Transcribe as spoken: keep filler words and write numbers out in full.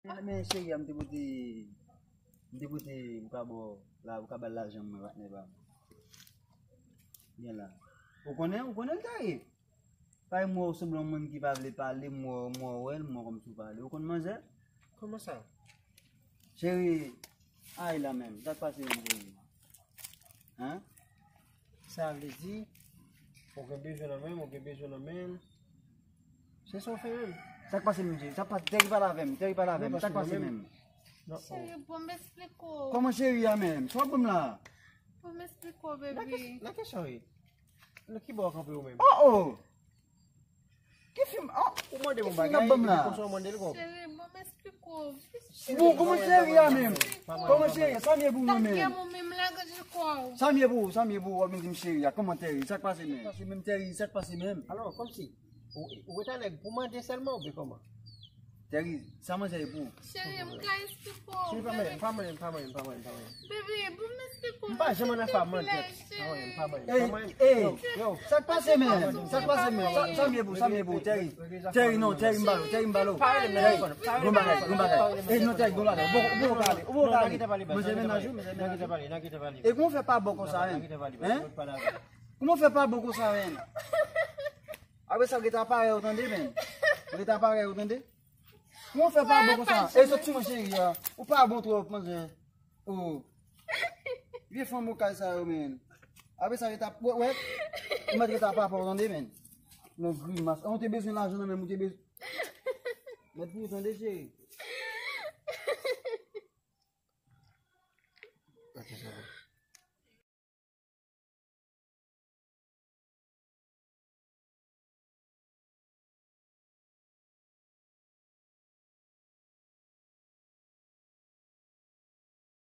Men cheri a, m te pote, m te pote pou ka ba w la, pou ka ba l lajan mwen, patnè pa m. Gen la. Ou konnen, ou konnen l ta ye. Pa m wè w sanble yon moun ki pa vle pale, m wè, m wè w wè l, m wè w kòmsi w pale. Ou konn manzè? Kòman sa? Cheri, ay la menm, sa k pase menm cheri? Hein? Sa vle di, ou gen bezwen nan men m, ou gen bezwen nan men l. Se sa w fè menm. Sa k pase menm cheri? Sa k pase? Tèri pale avè m, Tèri pale avè m. Sa k pase menm? Non, oh. Cheri, bon, m esplike w. Kòman cheri a menm? Sa w ap ban m la? Bon, m esplike w, baby. Nan ki, nan ki cheri? Nan ki bò w kanpe ou menm? Oh, oh! Ki fim? Oh! Ou mande m yon bagay, epi konsa w mande l kòb. Cheri, bon, m esplike w. Bon, kòman cheri a menm? Kòman cheri a? Sa m ye pou mwen menm? Ou menm lagaj kò w. Sa m ye pou ou? Sa m ye pou ou? W ap vin di m cheri a. Kòman Tèri? Sa k pase menm? Sa k pase menm Tèri? Sa k pase menm? Alò, kòmsi, ou, ou rete a nèg pou mande sèlman oubyen kòman? Tèri, sa manzè ye pou ou? Cheri, m ka esplike w. Cheri, pa manyen, pa manyen, pa manyen, pa manyen, pa manyen. Baby, bon, m esplike w. M pa janm nan afè a manzè. Pa manyen, pa manyen, pa manyen. Ey, ey, yo, yo, sa k pase menm? Sa k pase menm? Sa, sa m ye pou, sa m ye pou, Tèri. Tèri, non, Tèri, m ba l ou, Tèri, m ba l ou. Tèri, gon bagay, gon bagay. Ey, non, Tèri, gon bagay. Bon, bon, pale, bon, pale. Manzè mennaj ou, manzè mennaj ou. E kòman w fè pa bon konsa menm? Hein? Kòman w fè pa bon konsa menm? Apre sa, rete aparèy ou tande, menm. Rete aparèy ou tande. Kòman w fè pa bon konsa? E soti mwen cheri a. Ou pa bon twòp, manzè. Oh. Vye fanm okay sa yo, menm. Apre sa, rete ap, wè, wè. Ou mèt rete apa pa w tande, menm. Nan grimas. An, ou te bezwen lajan nan menm, ou te bezwen. Mèt pou ou tande, cheri.